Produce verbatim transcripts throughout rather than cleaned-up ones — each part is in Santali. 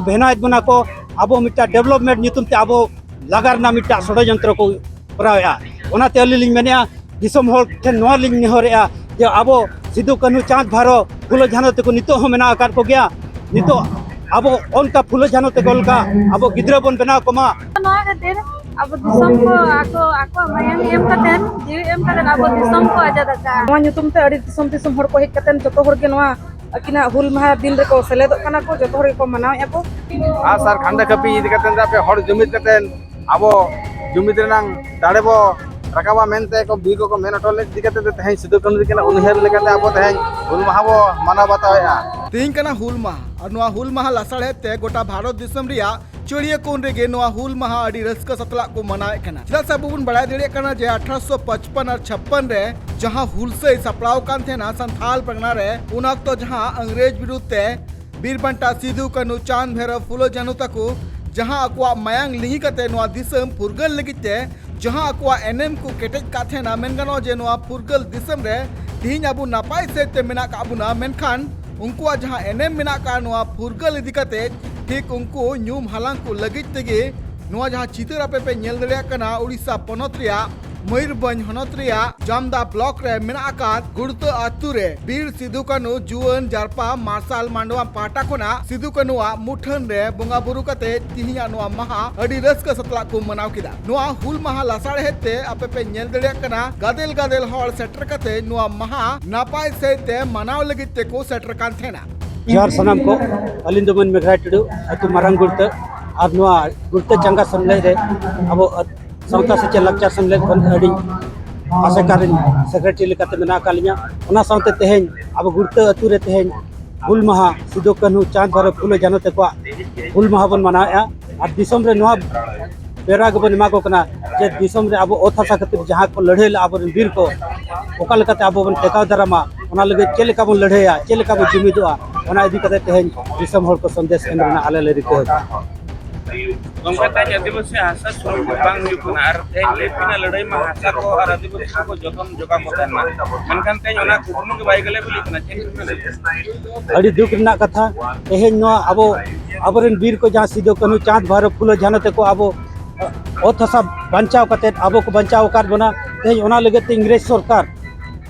ᱵᱮᱱᱟᱣᱮᱫ ᱵᱚᱱᱟ ᱠᱚ, ᱟᱵᱚ ᱢᱤᱫᱴᱟᱝ ᱰᱮᱵᱷᱞᱚᱯᱢᱮᱱᱴ ᱧᱩᱛᱩᱢ ᱛᱮ ᱟᱵᱚ ᱞᱟᱜᱟ ᱨᱮᱱᱟᱜ ᱢᱤᱫᱴᱟᱝ ᱥᱚᱲᱚᱡᱚᱱᱛᱨᱚ ᱠᱚ ᱠᱚᱨᱟᱣᱮᱫᱼᱟ᱾ ᱚᱱᱟᱛᱮ ᱟᱹᱞᱤᱧ ᱞᱤᱧ ᱢᱮᱱᱮᱫᱼᱟ, ᱫᱤᱥᱚᱢ ᱦᱚᱲ ᱴᱷᱮᱱ ᱱᱚᱣᱟ ᱞᱤᱧ ᱱᱮᱦᱚᱨᱮᱫᱼᱟ ᱡᱮ ᱟᱵᱚ ᱥᱤᱫᱩ, ᱠᱟᱹᱱᱦᱩ, ᱪᱟᱸᱫᱽ, ᱵᱷᱟᱭᱨᱚ, ᱯᱷᱩᱞᱳ, ᱡᱷᱟᱱᱚ ᱛᱟᱠᱚ ᱱᱤᱛᱚᱜ ᱦᱚᱸ ᱢᱮᱱᱟᱜ ᱟᱠᱟᱫ ᱠᱚᱜᱮᱭᱟ᱾ ᱱᱤᱛᱚᱜ ᱟᱵᱚ ᱚᱱᱠᱟ ᱯᱷᱩᱞᱳ, ᱡᱷᱟᱱᱚ ᱛᱟᱠᱚ ᱞᱮᱠᱟ ᱟᱵᱚ ᱜᱤᱫᱽᱨᱟᱹ ᱵᱚᱱ ᱵᱮᱱᱟᱣ ᱠᱚᱢᱟ᱾ ᱱᱚᱣᱟ ᱠᱷᱟᱹᱛᱤᱨ ᱟᱵᱚ ᱫᱤᱥᱚᱢ ᱠᱚ ᱟᱠᱚ, ᱟᱠᱚᱣᱟᱜ ᱢᱟᱭᱟᱝ ᱮᱢ ᱠᱟᱛᱮ, ᱡᱤᱣᱤ ᱮᱢ ᱠᱟᱛᱮ ᱟᱵᱚ ᱫᱤᱥᱚᱢ ᱠᱚ ᱟᱡᱟᱫ ᱟᱠᱟᱫᱼᱟ᱾ ᱱᱚᱣᱟ ᱧᱩᱛᱩᱢ ᱛᱮ ᱟᱹᱰᱤ ᱫᱤᱥᱚᱢ ᱫᱤᱥᱚᱢ ᱦᱚᱲ ᱠᱚ ᱦᱮᱡ ᱠᱟᱛᱮ ᱡᱚᱛᱚ ᱦᱚᱲ ᱜᱮ ᱱᱚᱣᱟ ᱟᱹᱠᱤᱱᱟᱜ ᱦᱩᱞ ᱢᱟᱦᱟ ᱫᱤᱱ ᱨᱮᱠᱚ ᱥᱮᱞᱮᱫᱚᱜ ᱠᱟᱱᱟ ᱠᱚ, ᱡᱚᱛᱚ ᱦᱚᱲ ᱜᱮᱠᱚ ᱢᱟᱱᱟᱣᱮᱫᱼᱟ ᱠᱚ᱾ ᱟᱨ ᱥᱟᱨ ᱠᱷᱟᱱᱰᱟ ᱠᱟᱹᱯᱤ ᱤᱫᱤ ᱠᱟᱛᱮ ᱟᱯᱮ ᱦᱚᱲ ᱡᱩᱢᱤᱫ ᱠᱟᱛᱮ ᱟᱵᱚ ᱡᱩᱢᱤᱫ ᱨᱮᱱᱟᱝ ᱫᱟᱲᱮ ᱵᱚ ᱨᱟᱠᱟᱵᱟ ᱢᱮᱱᱛᱮ ᱠᱚ ᱵᱤᱨ ᱠᱚᱠᱚ ᱢᱮᱱ ᱦᱚᱴᱚ ᱞᱮᱫ ᱤᱫᱤ ᱠᱟᱛᱮ ᱛᱮᱦᱮᱧ ᱥᱤᱫᱩ ᱠᱟᱹᱱᱦᱩ ᱛᱟᱹᱠᱤᱱᱟᱜ ᱩᱭᱦᱟᱹᱨ ᱞᱮᱠᱟᱛᱮ ᱟᱵᱚ ᱛᱮᱦᱮᱧ ᱦᱩᱞ ᱢᱟᱦᱟ ᱵᱚ ᱢᱟᱱᱟᱣ ᱵᱟᱛᱟᱣᱮᱫᱼᱟ᱾ ᱛᱮᱦᱮᱧ ᱠᱟᱱᱟ ᱦᱩᱞ ᱢᱟᱦᱟ, ᱟᱨ ᱱᱚᱣᱟ ᱦᱩᱞ ᱢᱟᱦᱟ ᱞᱟᱥᱟᱲᱦᱮᱫ ᱛᱮ ᱜᱚᱴᱟ ᱵᱷᱟᱨᱚᱛ ᱫᱤᱥᱚᱢ ᱨᱮᱭᱟᱜ ᱪᱟᱹᱲᱭᱟᱹ ᱠᱚᱬ ᱨᱮᱜᱮ ᱱᱚᱣᱟ ᱦᱩᱞ ᱢᱟᱦᱟ ᱟᱹᱰᱤ ᱨᱟᱹᱥᱠᱟᱹ ᱥᱟᱛᱞᱟᱜ ᱠᱚ ᱢᱟᱱᱟᱣᱮᱫ ᱠᱟᱱᱟ᱾ ᱪᱮᱫᱟᱜ ᱥᱮ ᱟᱵᱚ ᱵᱚᱱ ᱵᱟᱲᱟᱭ ᱫᱟᱲᱮᱭᱟᱜ ᱠᱟᱱᱟ ᱡᱮ ᱟᱴᱷᱨᱚᱥᱚ ᱯᱟᱸᱪᱯᱟᱱ ᱟᱨ ᱪᱷᱟᱯᱯᱟᱱ ᱨᱮ ᱡᱟᱦᱟᱸ ᱦᱩᱞᱥᱟᱹᱭ ᱥᱟᱯᱲᱟᱣ ᱠᱟᱱ ᱛᱟᱦᱮᱱᱟ ᱥᱟᱱᱛᱷᱟᱞ ᱯᱟᱨᱜᱟᱱᱟ ᱨᱮ, ᱚᱱᱟ ᱚᱠᱛᱚ ᱡᱟᱦᱟᱸ ᱤᱝᱨᱮᱡᱽ ᱵᱤᱨᱩᱫᱷ ᱛᱮ ᱵᱤᱨ ᱵᱟᱱᱴᱟ ᱥᱤᱫᱩ, ᱠᱟᱹᱱᱦᱩ, ᱪᱟᱸᱫᱽ, ᱵᱷᱮᱨᱚᱵ, ᱯᱷᱩᱞᱳ, ᱡᱷᱟᱱᱩ ᱛᱟᱠᱚ ᱡᱟᱦᱟᱸ ᱟᱠᱚᱣᱟᱜ ᱢᱟᱭᱟᱝ ᱞᱤᱸᱜᱤ ᱠᱟᱛᱮ ᱱᱚᱣᱟ ᱫᱤᱥᱚᱢ ᱯᱷᱩᱨᱜᱟᱹᱞ ᱞᱟᱹᱜᱤᱫ ᱛᱮ ᱡᱟᱦᱟᱸ ᱟᱠᱚᱣᱟᱜ ᱮᱱᱮᱢ ᱠᱚ ᱠᱮᱴᱮᱡ ᱠᱟᱜ ᱛᱟᱦᱮᱱᱟ, ᱢᱮᱱ ᱜᱟᱱᱚᱜᱼᱟ ᱡᱮ ᱱᱚᱣᱟ ᱯᱷᱩᱨᱜᱟᱹᱞ ᱫᱤᱥᱚᱢ ᱨᱮ ᱛᱮᱦᱮᱧ ᱟᱵᱚ ᱱᱟᱯᱟᱭ ᱥᱮᱫ ᱛᱮ ᱢᱮᱱᱟᱜ ᱠᱟᱜ ᱵᱚᱱᱟ, ᱢᱮᱱᱠᱷᱟᱱ ᱩᱱᱠᱩᱣᱟᱜ ᱡᱟᱦᱟᱸ ᱮᱱᱮᱢ ᱢᱮᱱᱟᱜ ᱠᱟᱜᱼᱟ ᱱᱚᱣᱟ ᱯᱷᱩᱨᱜᱟᱹᱞ ᱤᱫᱤ ᱠᱟᱛᱮ, ᱴᱷᱤᱠ ᱩᱱᱠᱩ ᱧᱩᱢ ᱦᱟᱞᱟᱝ ᱠᱚ ᱞᱟᱹᱜᱤᱫ ᱛᱮᱜᱮ ᱱᱚᱣᱟ ᱡᱟᱦᱟᱸ ᱪᱤᱛᱟᱹᱨ ᱟᱯᱮ ᱯᱮ ᱧᱮᱞ ᱫᱟᱲᱮᱭᱟᱜ ᱠᱟᱱᱟ, ᱩᱲᱤᱥᱥᱟ ᱯᱚᱱᱚᱛ ᱨᱮᱭᱟᱜ ᱢᱚᱭᱩᱨᱵᱷᱚᱸᱡᱽ ᱦᱚᱱᱚᱛ ᱨᱮᱭᱟᱜ ᱡᱟᱢᱫᱟ ᱵᱞᱚᱠ ᱨᱮ ᱢᱮᱱᱟᱜ ᱟᱠᱟᱫ ᱜᱩᱲᱛᱟᱹ ᱟᱛᱳ ᱨᱮ ᱵᱤᱨ ᱥᱤᱫᱩ ᱠᱟᱹᱱᱦᱩ ᱡᱩᱣᱟᱹᱱ ᱡᱟᱨᱯᱟ ᱢᱟᱨᱥᱟᱞ ᱢᱟᱱᱰᱣᱟ ᱯᱟᱦᱴᱟ ᱠᱷᱚᱱᱟᱜ ᱥᱤᱫᱩ ᱠᱟᱹᱱᱦᱩᱣᱟᱜ ᱢᱩᱴᱷᱟᱹᱱ ᱨᱮ ᱵᱚᱸᱜᱟ ᱵᱩᱨᱩ ᱠᱟᱛᱮ ᱛᱤᱦᱤᱧᱟᱜ ᱱᱚᱣᱟ ᱢᱟᱦᱟ ᱟᱹᱰᱤ ᱨᱟᱹᱥᱠᱟᱹ ᱥᱟᱛᱞᱟᱜ ᱠᱚ ᱢᱟᱱᱟᱣ ᱠᱮᱫᱟ᱾ ᱱᱚᱣᱟ ᱦᱩᱞ ᱢᱟᱦᱟ ᱞᱟᱥᱟᱲᱦᱮᱫ ᱛᱮ ᱟᱯᱮ ᱯᱮ ᱧᱮᱞ ᱫᱟᱲᱮᱭᱟᱜ ᱠᱟᱱᱟ, ᱜᱟᱫᱮᱞ ᱜᱟᱫᱮᱞ ᱦᱚᱲ ᱥᱮᱴᱮᱨ ᱠᱟᱛᱮ ᱱᱚᱣᱟ ᱢᱟᱦᱟ ᱱᱟᱯᱟᱭ ᱥᱟᱹᱦᱤᱡ ᱛᱮ ᱢᱟᱱᱟᱣ ᱞᱟᱹᱜᱤᱫ ᱛᱮᱠᱚ ᱥᱮᱴᱮᱨ ᱠᱟᱱ ᱛᱟᱦᱮᱱᱟ᱾ ᱡᱚᱦᱟᱨ ᱥᱟᱱᱟᱢ ᱠᱚ, ᱟᱹᱞᱤᱧ ᱫᱚ ᱢᱟᱹᱱ ᱢᱮᱜᱷᱨᱟᱭ ᱴᱩᱰᱩ, ᱟᱹᱛᱩ ᱢᱟᱨᱟᱝ ᱜᱩᱲᱛᱟᱹ, ᱟᱨ ᱱᱚᱣᱟ ᱜᱩᱲᱛᱟᱹ ᱪᱟᱸᱜᱟ ᱥᱮᱢᱞᱮᱫ ᱨᱮ ᱟᱵᱚ ᱥᱟᱶᱛᱟ ᱥᱮᱪᱮᱫ ᱞᱟᱠᱪᱟᱨ ᱥᱮᱢᱞᱮᱫ ᱠᱷᱚᱱ ᱟᱹᱰᱤ ᱟᱥᱮᱠᱟ ᱨᱮᱱ ᱥᱮᱠᱨᱮᱴᱟᱨᱤ ᱞᱮᱠᱟᱛᱮ ᱢᱮᱱᱟᱜ ᱟᱠᱟᱫ ᱞᱤᱧᱟ᱾ ᱚᱱᱟ ᱥᱟᱶᱛᱮ ᱛᱮᱦᱮᱧ ᱟᱵᱚ ᱜᱩᱲᱛᱟᱹ ᱟᱹᱛᱩ ᱨᱮ ᱛᱮᱦᱮᱧ ᱦᱩᱞ ᱢᱟᱦᱟ ᱥᱤᱫᱩ ᱠᱟᱹᱱᱦᱩ ᱪᱟᱸᱫᱽ ᱵᱷᱟᱭᱨᱚ ᱯᱷᱩᱞᱳ ᱡᱷᱟᱱᱚ ᱛᱟᱠᱚᱣᱟᱜ ᱦᱩᱞ ᱢᱟᱦᱟ ᱵᱚᱱ ᱢᱟᱱᱟᱣᱮᱫᱼᱟ᱾ ᱟᱨ ᱫᱤᱥᱚᱢ ᱨᱮ ᱱᱚᱣᱟ ᱵᱮᱲᱟ ᱜᱮᱵᱚᱱ ᱮᱢᱟ ᱠᱚ ᱠᱟᱱᱟ ᱡᱮ ᱫᱤᱥᱚᱢ ᱨᱮ ᱟᱵᱚ ᱚᱛ ᱦᱟᱥᱟ ᱠᱷᱟᱹᱛᱤᱨ ᱡᱟᱦᱟᱸ ᱠᱚ ᱞᱟᱹᱲᱦᱟᱹᱭ ᱞᱮᱫᱼᱟ ᱟᱵᱚᱨᱮᱱ ᱵᱤᱨ ᱠᱚ, ᱚᱠᱟ ᱞᱮᱠᱟᱛᱮ ᱟᱵᱚ ᱵᱚᱱ ᱴᱮᱠᱟᱣ ᱫᱟᱨᱟᱢᱟ, ᱚᱱᱟ ᱞᱟᱹᱜᱤᱫ ᱪᱮᱫ ᱞᱮᱠᱟ ᱵᱚᱱ ᱞᱟᱹᱲᱦᱟᱹᱭᱟ, ᱪᱮᱫ ᱞᱮᱠᱟ ᱵᱚᱱ ᱡᱩᱢᱤᱫᱚᱜᱼᱟ, ᱚᱱᱟ ᱤᱫᱤ ᱠᱟᱛᱮ ᱛᱮᱦᱮᱧ ᱫᱤᱥᱚᱢ ᱦᱚᱲ ᱠᱚ ᱥᱚᱱᱫᱮᱥ ᱮᱢ ᱨᱮᱱᱟᱜ ᱟᱞᱮ ᱞᱮ ᱨᱤᱠᱟᱹ ᱟᱠᱟᱫᱼᱟ᱾ ᱜᱚᱢᱠᱮ, ᱛᱮᱦᱮᱧ ᱟᱹᱫᱤᱵᱟᱹᱥᱤ ᱦᱟᱥᱟ ᱥᱩᱨᱩ ᱵᱟᱝ ᱦᱩᱭᱩᱜ ᱠᱟᱱᱟ, ᱟᱨ ᱛᱮᱦᱮᱧ ᱞᱟᱹᱭ ᱯᱮ ᱱᱟ ᱞᱟᱹᱲᱦᱟᱹᱭ ᱢᱟ ᱦᱟᱥᱟ ᱠᱚ ᱟᱨ ᱟᱹᱫᱤᱵᱟᱹᱥᱤ ᱠᱚ ᱡᱚᱛᱚᱱ ᱡᱚᱜᱟᱣ ᱠᱚ ᱛᱟᱦᱮᱱ ᱢᱟ, ᱢᱮᱱᱠᱷᱟᱱ ᱛᱮᱦᱮᱧ ᱚᱱᱟ ᱠᱩᱠᱢᱩ ᱜᱮ ᱵᱟᱭ ᱜᱮᱞᱮ ᱵᱤᱞᱤᱜ ᱠᱟᱱᱟ᱾ ᱪᱮᱫ ᱵᱤᱱ ᱢᱮᱱᱟ? ᱟᱹᱰᱤ ᱫᱩᱠ ᱨᱮᱱᱟᱜ ᱠᱟᱛᱷᱟ᱾ ᱛᱮᱦᱮᱧ ᱱᱚᱣᱟ ᱟᱵᱚ, ᱟᱵᱚᱨᱮᱱ ᱵᱤᱨ ᱠᱚ, ᱡᱟᱦᱟᱸ ᱥᱤᱫᱩ, ᱠᱟᱹᱱᱦᱩ, ᱪᱟᱸᱫᱽ, ᱵᱷᱟᱭᱨᱚ, ᱯᱷᱩᱞᱳ, ᱡᱷᱟᱱᱚ ᱛᱮᱠᱚ ᱟᱵᱚ ᱚᱛ ᱦᱟᱥᱟ ᱵᱟᱧᱪᱟᱣ ᱠᱟᱛᱮᱫ ᱟᱵᱚ ᱠᱚ ᱵᱟᱧᱪᱟᱣ ᱟᱠᱟᱫ ᱵᱚᱱᱟ, ᱛᱮᱦᱮᱧ ᱚᱱᱟ ᱞᱟᱹᱜᱤᱫ ᱛᱮ ᱤᱝᱨᱮᱡᱽ ᱥᱚᱨᱠᱟᱨ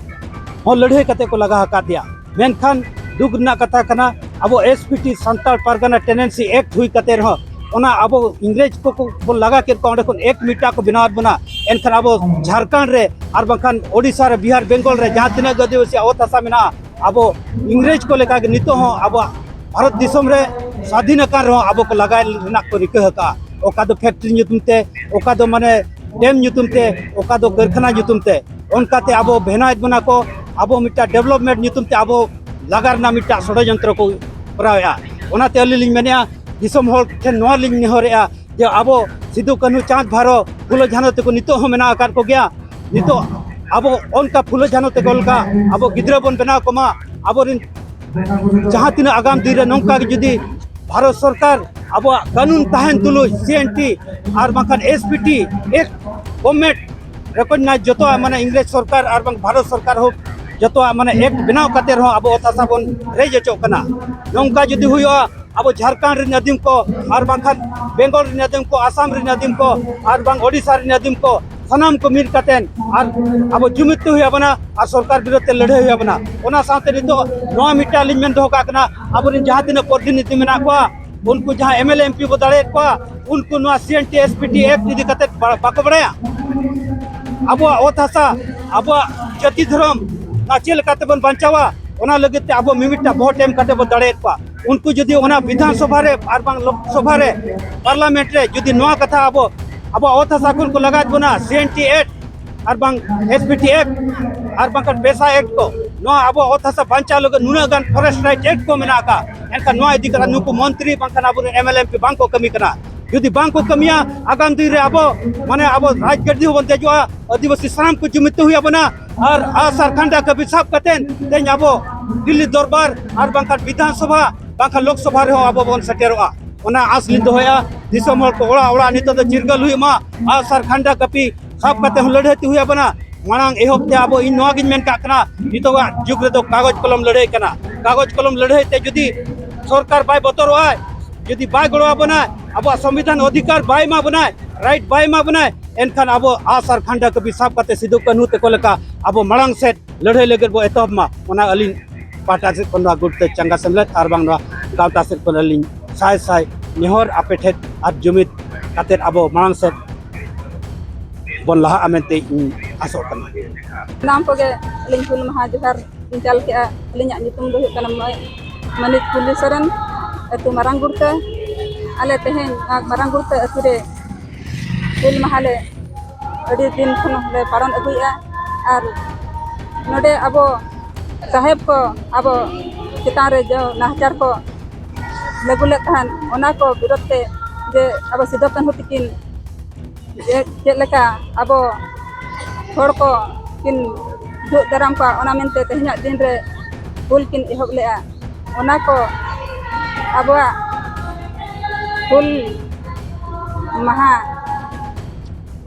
ᱦᱚᱸ ᱞᱟᱹᱲᱦᱟᱹᱭ ᱠᱟᱛᱮ ᱠᱚ ᱞᱟᱜᱟ ᱟᱠᱟᱫᱮᱭᱟ᱾ ᱢᱮᱱᱠᱷᱟᱱ ᱫᱩᱠ ᱨᱮᱱᱟᱜ ᱠᱟᱛᱷᱟ ᱠᱟᱱᱟ, ᱟᱵᱚ ᱮᱥ ᱯᱤ ᱴᱤ, ᱥᱟᱱᱛᱟᱲ ᱯᱟᱨᱜᱟᱱᱟ ᱴᱮᱱᱰᱮᱱᱥᱤ ᱮᱠᱴ ᱦᱩᱭ ᱠᱟᱛᱮ ᱨᱮᱦᱚᱸ, ᱚᱱᱟ ᱟᱵᱚ ᱤᱝᱨᱮᱡᱽ ᱠᱚ ᱠᱚ ᱵᱚᱱ ᱞᱟᱜᱟ ᱠᱮᱫ ᱠᱚᱣᱟ, ᱚᱸᱰᱮ ᱠᱷᱚᱱ ᱮᱠ ᱢᱤᱴᱟ ᱠᱚ ᱵᱮᱱᱟᱣᱟᱫ ᱵᱚᱱᱟ᱾ ᱮᱱᱠᱷᱟᱱ ᱟᱵᱚ ᱡᱷᱟᱲᱠᱷᱚᱸᱰ ᱨᱮ ᱟᱨ ᱵᱟᱝᱠᱷᱟᱱ ᱳᱰᱤᱥᱟ ᱨᱮ, ᱵᱤᱦᱟᱨ, ᱵᱮᱝᱜᱚᱞ ᱨᱮ ᱡᱟᱦᱟᱸ ᱛᱤᱱᱟᱹᱜ ᱜᱮ ᱟᱹᱫᱤᱵᱟᱹᱥᱤᱭᱟᱜ ᱚᱛ ᱦᱟᱥᱟ ᱢᱮᱱᱟᱜᱼᱟ, ᱟᱵᱚ ᱤᱝᱨᱮᱡᱽ ᱠᱚ ᱞᱮᱠᱟᱜᱮ ᱱᱤᱛᱚᱜ ᱦᱚᱸ ᱟᱵᱚᱣᱟᱜ ᱵᱷᱟᱨᱚᱛ ᱫᱤᱥᱚᱢ ᱨᱮ ᱥᱟᱫᱷᱤᱱ ᱟᱠᱟᱱ ᱨᱮᱦᱚᱸ ᱟᱵᱚ ᱠᱚ ᱞᱟᱜᱟᱭ ᱨᱮᱱᱟᱜ ᱠᱚ ᱨᱤᱠᱟᱹ ᱟᱠᱟᱫᱼᱟ᱾ ᱚᱠᱟ ᱫᱚ ᱯᱷᱮᱠᱴᱨᱤ ᱧᱩᱛᱩᱢ ᱛᱮ, ᱚᱠᱟ ᱫᱚ ᱢᱟᱱᱮ ᱰᱮᱢ ᱧᱩᱛᱩᱢ ᱛᱮ, ᱚᱠᱟ ᱫᱚ ᱠᱟᱹᱨᱠᱷᱟᱱᱟ ᱧᱩᱛᱩᱢ ᱛᱮ, ᱚᱱᱠᱟᱛᱮ ᱟᱵᱚ ᱵᱮᱱᱟᱣᱮᱫ ᱵᱚᱱᱟ ᱠᱚ, ᱟᱵᱚ ᱢᱤᱫᱴᱟᱝ ᱰᱮᱵᱷᱞᱚᱯᱢᱮᱱᱴ ᱧᱩᱛᱩᱢ ᱛᱮ ᱟᱵᱚ ᱞᱟᱜᱟ ᱨᱮᱱᱟᱜ ᱢᱤᱫᱴᱟᱝ ᱥᱚᱲᱚᱡᱚᱱᱛᱨᱚ ᱠᱚ ᱠᱚᱨᱟᱣᱮᱫᱼᱟ᱾ ᱚᱱᱟᱛᱮ ᱟᱹᱞᱤᱧ ᱞᱤᱧ ᱢᱮᱱᱮᱫᱼᱟ, ᱫᱤᱥᱚᱢ ᱦᱚᱲ ᱴᱷᱮᱱ ᱱᱚᱣᱟ ᱞᱤᱧ ᱱᱮᱦᱚᱨᱮᱫᱼᱟ ᱡᱮ ᱟᱵᱚ ᱥᱤᱫᱩ, ᱠᱟᱹᱱᱦᱩ, ᱪᱟᱸᱫᱽ, ᱵᱷᱟᱭᱨᱚ, ᱯᱷᱩᱞᱳ, ᱡᱷᱟᱱᱚ ᱛᱮᱠᱚ ᱱᱤᱛᱚᱜ ᱦᱚᱸ ᱢᱮᱱᱟᱜ ᱟᱠᱟᱫ ᱠᱚᱜᱮᱭᱟ᱾ ᱱᱤᱛᱚᱜ ᱟᱵᱚ ᱚᱱᱠᱟ ᱯᱷᱩᱞᱳ, ᱡᱷᱟᱱᱚ ᱛᱮᱠᱚ ᱞᱮᱠᱟ ᱟᱵᱚ ᱜᱤᱫᱽᱨᱟᱹ ᱵᱚᱱ ᱵᱮᱱᱟᱣ ᱠᱚᱢᱟ, ᱟᱵᱚᱨᱮᱱ ᱡᱟᱦᱟᱸ ᱛᱤᱱᱟᱹᱜ ᱟᱜᱟᱢ ᱫᱤᱱ ᱨᱮ ᱱᱚᱝᱠᱟ ᱜᱮ ᱡᱩᱫᱤ ᱵᱷᱟᱨᱚᱛ ᱥᱚᱨᱠᱟᱨ ᱟᱵᱚᱣᱟᱜ ᱠᱟᱹᱱᱩᱱ ᱛᱟᱦᱮᱱ ᱛᱩᱞᱩᱡ ᱥᱤ ᱮᱱ ᱴᱤ ᱟᱨ ᱵᱟᱝᱠᱷᱟᱱ S P T act government recognise ᱡᱚᱛᱚᱣᱟᱜ, ᱢᱟᱱᱮ ᱤᱝᱨᱮᱡᱽ ᱥᱚᱨᱠᱟᱨ ᱟᱨ ᱵᱟᱝ ᱵᱷᱟᱨᱚᱛ ᱥᱚᱨᱠᱟᱨ ᱦᱚᱸ ᱡᱚᱛᱚᱣᱟᱜ, ᱢᱟᱱᱮ ᱮᱠᱴ ᱵᱮᱱᱟᱣ ᱠᱟᱛᱮ ᱨᱮᱦᱚᱸ ᱟᱵᱚ ᱚᱛ ᱦᱟᱥᱟ ᱵᱚᱱ ᱨᱮᱡ ᱦᱚᱪᱚᱜ ᱠᱟᱱᱟ᱾ ᱱᱚᱝᱠᱟ ᱡᱩᱫᱤ ᱦᱩᱭᱩᱜᱼᱟ, ᱟᱵᱚ ᱡᱷᱟᱲᱠᱷᱚᱸᱰ ᱨᱮᱱ ᱟᱹᱫᱤᱢ ᱠᱚ ᱟᱨ ᱵᱟᱝᱠᱷᱟᱱ ᱵᱮᱝᱜᱚᱞ ᱨᱮᱱ ᱟᱹᱫᱤᱢ ᱠᱚ, ᱟᱥᱟᱢ ᱨᱮᱱ ᱟᱹᱫᱤᱢ ᱠᱚ ᱟᱨ ᱵᱟᱝ ᱳᱰᱤᱥᱟ ᱨᱮᱱ ᱟᱹᱫᱤᱢ ᱠᱚ, ᱥᱟᱱᱟᱢ ᱠᱚ ᱢᱤᱫ ᱠᱟᱛᱮᱱ ᱟᱨ ᱟᱵᱚ ᱡᱩᱢᱤᱫ ᱛᱮ ᱦᱩᱭ ᱟᱵᱚᱱᱟ ᱟᱨ ᱥᱚᱨᱠᱟᱨ ᱵᱤᱨᱳᱫᱷ ᱛᱮ ᱞᱟᱹᱲᱦᱟᱹᱭ ᱦᱩᱭ ᱟᱵᱚᱱᱟ᱾ ᱚᱱᱟ ᱥᱟᱶᱛᱮ ᱱᱤᱛᱚᱜ ᱱᱚᱣᱟ ᱢᱤᱫᱴᱟᱝ ᱞᱤᱧ ᱢᱮᱱ ᱫᱚᱦᱚ ᱠᱟᱜ ᱠᱟᱱᱟ, ᱟᱵᱚᱨᱮᱱ ᱡᱟᱦᱟᱸ ᱛᱤᱱᱟᱹᱜ ᱯᱨᱚᱛᱤᱱᱤᱫᱷᱤ ᱢᱮᱱᱟᱜ ᱠᱚᱣᱟ, ᱩᱱᱠᱩ ᱡᱟᱦᱟᱸ M L A, M P ᱵᱚ ᱫᱟᱲᱮᱭᱮᱫ ᱠᱚᱣᱟ, ᱩᱱᱠᱩ ᱱᱚᱣᱟ C N T, S P T act ᱤᱫᱤ ᱠᱟᱛᱮ ᱵᱟ-, ᱵᱟᱠᱚ ᱵᱟᱲᱟᱭᱟ᱾ ᱟᱵᱚᱣᱟᱜ ᱚᱛ ᱦᱟᱥᱟ, ᱟᱵᱚᱣᱟᱜ ᱡᱟᱹᱛᱤ ᱫᱷᱚᱨᱚᱢ, ᱱᱚᱣᱟ ᱪᱮᱫ ᱞᱮᱠᱟ ᱛᱮᱵᱚᱱ ᱵᱟᱧᱪᱟᱣᱟ, ᱚᱱᱟ ᱞᱟᱹᱜᱤᱫ ᱛᱮ ᱟᱵᱚ ᱢᱤᱢᱤᱫᱴᱟᱝ ᱵᱷᱳᱴ ᱮᱢ ᱠᱟᱛᱮ ᱵᱚ ᱫᱟᱲᱮᱭᱮᱫ ᱠᱚᱣᱟ᱾ ᱩᱱᱠᱩ ᱡᱩᱫᱤ ᱚᱱᱟ ᱵᱤᱫᱷᱟᱱ ᱥᱚᱵᱷᱟ ᱨᱮ ᱟᱨ ᱵᱟᱝ ᱞᱳᱠ ᱥᱚᱵᱷᱟ ᱨᱮ, ᱯᱟᱨᱞᱟᱢᱮᱱᱴ ᱨᱮ ᱡᱩᱫᱤ ᱱᱚᱣᱟ ᱠᱟᱛᱷᱟ ᱟᱵᱚ, ᱟᱵᱚᱣᱟᱜ ᱚᱛ ᱦᱟᱥᱟ ᱠᱷᱚᱱ ᱠᱚ ᱞᱟᱜᱟᱣᱮᱫ ᱵᱚᱱᱟ, ᱥᱤ ᱮᱱ ᱴᱤ ᱮᱠᱴ ᱟᱨ ᱵᱟᱝ ᱮᱥ ᱯᱤ ᱴᱤ ᱮᱠᱴ ᱟᱨ ᱵᱟᱝᱠᱷᱟᱱ ᱯᱮᱥᱟ ᱮᱠᱴ ᱠᱚ, ᱱᱚᱣᱟ ᱟᱵᱚᱣᱟᱜ ᱚᱛ ᱦᱟᱥᱟ ᱵᱟᱧᱪᱟᱣ ᱞᱟᱹᱜᱤᱫ ᱱᱩᱱᱟᱹᱜ ᱜᱟᱱ ᱯᱷᱚᱨᱮᱥᱴ ᱨᱟᱭᱤᱴ ᱮᱠᱴ ᱠᱚ ᱢᱮᱱᱟᱜ ᱟᱠᱟᱫ, ᱮᱱᱠᱷᱟᱱ ᱱᱚᱣᱟ ᱤᱫᱤ ᱠᱟᱛᱮ ᱱᱩᱠᱩ ᱢᱚᱱᱛᱨᱤ ᱵᱟᱝᱠᱷᱟᱱ ᱟᱵᱚᱨᱮᱱ M L A, M P ᱵᱟᱝ ᱠᱚ ᱠᱟᱹᱢᱤ ᱠᱟᱱᱟ᱾ ᱡᱩᱫᱤ ᱵᱟᱝ ᱠᱚ ᱠᱟᱹᱢᱤᱭᱟ, ᱟᱜᱟᱢ ᱫᱤᱱ ᱨᱮ ᱟᱵᱚ, ᱢᱟᱱᱮ, ᱟᱵᱚ ᱨᱟᱡᱽ ᱜᱟᱹᱫᱤ ᱦᱚᱸᱵᱚᱱ ᱫᱮᱡᱚᱜᱼᱟ, ᱟᱹᱫᱤᱵᱟᱹᱥᱤ ᱥᱟᱱᱟᱢ ᱠᱚ ᱡᱩᱢᱤᱫ ᱛᱮ ᱦᱩᱭ ᱟᱵᱚᱱᱟ᱾ ᱟᱨ ᱟᱥ ᱟᱨ ᱠᱷᱟᱱᱰᱟ ᱠᱟᱹᱯᱤ ᱥᱟᱵ ᱠᱟᱛᱮ ᱛᱮᱦᱮᱧ ᱟᱵᱚ ᱫᱤᱞᱞᱤ ᱫᱚᱨᱵᱟᱨ ᱟᱨ ᱵᱟᱝᱠᱷᱟᱱ ᱵᱤᱫᱷᱟᱱ ᱥᱚᱵᱷᱟ ᱵᱟᱝᱠᱷᱟᱱ ᱞᱳᱠ ᱥᱚᱵᱷᱟ ᱨᱮᱦᱚᱸ ᱟᱵᱚ ᱵᱚᱱ ᱥᱮᱴᱮᱨᱚᱜᱼᱟ᱾ ᱚᱱᱟ ᱟᱥ ᱞᱤᱧ ᱫᱚᱦᱚᱭᱟ᱾ ᱫᱤᱥᱚᱢ ᱦᱚᱲ ᱠᱚ ᱚᱲᱟᱜ ᱚᱲᱟᱜ ᱱᱤᱛᱚᱜ ᱫᱚ ᱪᱤᱨᱜᱟᱹᱞ ᱦᱩᱭᱩᱜ ᱢᱟ, ᱟᱜᱼᱥᱟᱨ ᱠᱷᱟᱱᱰᱟ ᱠᱟᱹᱯᱤ ᱥᱟᱵ ᱠᱟᱛᱮ ᱦᱚᱸ ᱞᱟᱹᱲᱦᱟᱹᱭ ᱛᱮ ᱦᱩᱭ ᱟᱵᱚᱱᱟ᱾ ᱢᱟᱲᱟᱝ ᱮᱦᱚᱵ ᱛᱮ ᱟᱵᱚ, ᱤᱧ ᱱᱚᱣᱟ ᱜᱤᱧ ᱢᱮᱱ ᱠᱟᱜ ᱠᱟᱱᱟ, ᱱᱤᱛᱚᱜᱟᱜ ᱡᱩᱜᱽ ᱨᱮᱫᱚ ᱠᱟᱜᱚᱡᱽ ᱠᱚᱞᱚᱢ ᱞᱟᱹᱲᱦᱟᱹᱭ ᱠᱟᱱᱟ᱾ ᱠᱟᱜᱚᱡᱽ ᱠᱚᱞᱚᱢ ᱞᱟᱹᱲᱦᱟᱹᱭ ᱛᱮ ᱡᱩᱫᱤ ᱥᱚᱨᱠᱟᱨ ᱵᱟᱭ ᱵᱚᱛᱚᱨᱚᱜᱼᱟᱭ, ᱡᱩᱫᱤ ᱵᱟᱭ ᱜᱚᱲᱚ ᱟᱵᱚᱱᱟᱭ, ᱟᱵᱚᱣᱟᱜ ᱥᱚᱝᱵᱤᱫᱷᱟᱱ ᱚᱫᱷᱤᱠᱟᱨ ᱵᱟᱭ ᱮᱢᱟ ᱵᱚᱱᱟᱭ, ᱨᱟᱭᱤᱴ ᱵᱟᱭ ᱮᱢᱟ ᱵᱚᱱᱟᱭ, ᱮᱱᱠᱷᱟᱱ ᱟᱵᱚ ᱟᱜᱼᱥᱟᱨ ᱠᱷᱟᱱᱰᱟ ᱠᱟᱹᱯᱤ ᱥᱟᱵ ᱠᱟᱛᱮ ᱥᱤᱫᱩ ᱠᱟᱹᱱᱦᱩ ᱛᱮᱠᱚ ᱞᱮᱠᱟ ᱟᱵᱚ ᱢᱟᱲᱟᱝ ᱥᱮᱫ ᱞᱟᱹᱲᱦᱟᱹᱭ ᱞᱟᱹᱜᱤᱫ ᱵᱚ ᱮᱛᱚᱦᱚᱵ ᱢᱟ᱾ ᱚᱱᱟ ᱟᱹᱞᱤᱧ ᱯᱟᱦᱴᱟ ᱥᱮᱫ ᱠᱷᱚᱱ ᱱᱚᱣᱟ ᱜᱩᱴ ᱛᱮ ᱪᱟᱸᱜᱟ ᱥᱮᱢᱞᱮᱫ ᱟᱨ ᱵᱟᱝ ᱱᱚᱣᱟ ᱜᱟᱶᱛᱟ ᱥᱮᱫ ᱠᱷᱚᱱ ᱟᱹᱞᱤᱧ ᱥᱟᱭ ᱥᱟᱭ ᱱᱮᱦᱚᱨ ᱟᱯᱮ ᱴᱷᱮᱱ ᱟᱨ ᱡᱩᱢᱤᱫ ᱠᱟᱛᱮᱫ ᱟᱵᱚ ᱢᱟᱲᱟᱝ ᱥᱮᱫ ᱵᱚᱱ ᱞᱟᱦᱟᱜᱼᱟ ᱢᱮᱱᱛᱮ ᱤᱧ ᱟᱥᱚᱜ ᱠᱟᱱᱟ᱾ ᱥᱟᱱᱟᱢ ᱠᱚᱜᱮ ᱟᱹᱞᱤᱧ ᱦᱩᱞ ᱢᱟᱦᱟ ᱡᱚᱦᱟᱨ ᱞᱤᱧ ᱪᱟᱞ ᱠᱮᱜᱼᱟ᱾ ᱟᱹᱞᱤᱧᱟᱜ ᱧᱩᱛᱩᱢ ᱫᱚ ᱦᱩᱭᱩᱜ ᱠᱟᱱᱟ ᱢᱟᱹᱭ ᱢᱟᱹᱱᱤᱡ ᱠᱩᱞᱤ ᱥᱚᱨᱮᱱ, ᱟᱹᱛᱩ ᱢᱟᱨᱟᱝ ᱜᱩᱲᱛᱟᱹ᱾ ᱟᱞᱮ ᱛᱮᱦᱮᱧ ᱱᱚᱣᱟ ᱢᱟᱨᱟᱝ ᱜᱩᱲᱛᱟᱹ ᱟᱹᱛᱩ ᱨᱮ ᱦᱩᱞ ᱢᱟᱦᱟ ᱞᱮ ᱟᱹᱰᱤ ᱫᱤᱱ ᱠᱷᱚᱱ ᱞᱮ ᱯᱟᱞᱚᱱ ᱟᱹᱜᱩᱭᱮᱫᱼᱟ᱾ ᱟᱨ ᱱᱚᱰᱮ ᱟᱵᱚ ᱥᱟᱦᱮᱵᱽ ᱠᱚ ᱟᱵᱚ ᱪᱮᱛᱟᱱ ᱨᱮ ᱡᱮ ᱱᱟᱦᱟᱪᱟᱨ ᱠᱚ ᱞᱟᱹᱜᱩ ᱞᱮᱫ ᱛᱟᱦᱮᱱ, ᱚᱱᱟ ᱠᱚ ᱵᱤᱨᱳᱫᱷ ᱛᱮ ᱡᱮ ᱟᱵᱚ ᱥᱤᱫᱩ ᱠᱟᱹᱱᱦᱩ ᱛᱟᱹᱠᱤᱱ ᱡᱮ ᱪᱮᱫ ᱞᱮᱠᱟ ᱟᱵᱚ ᱦᱚᱲ ᱠᱚ ᱠᱤᱱ ᱫᱩᱜ ᱫᱟᱨᱟᱢ ᱠᱚᱣᱟ, ᱚᱱᱟ ᱢᱮᱱᱛᱮ ᱛᱮᱦᱮᱧᱟᱜ ᱫᱤᱱ ᱨᱮ ᱦᱩᱞ ᱠᱤᱱ ᱮᱦᱚᱵ ᱞᱮᱫᱼᱟ᱾ ᱚᱱᱟ ᱠᱚ ᱟᱵᱚᱣᱟᱜ ᱦᱩᱞ ᱢᱟᱦᱟ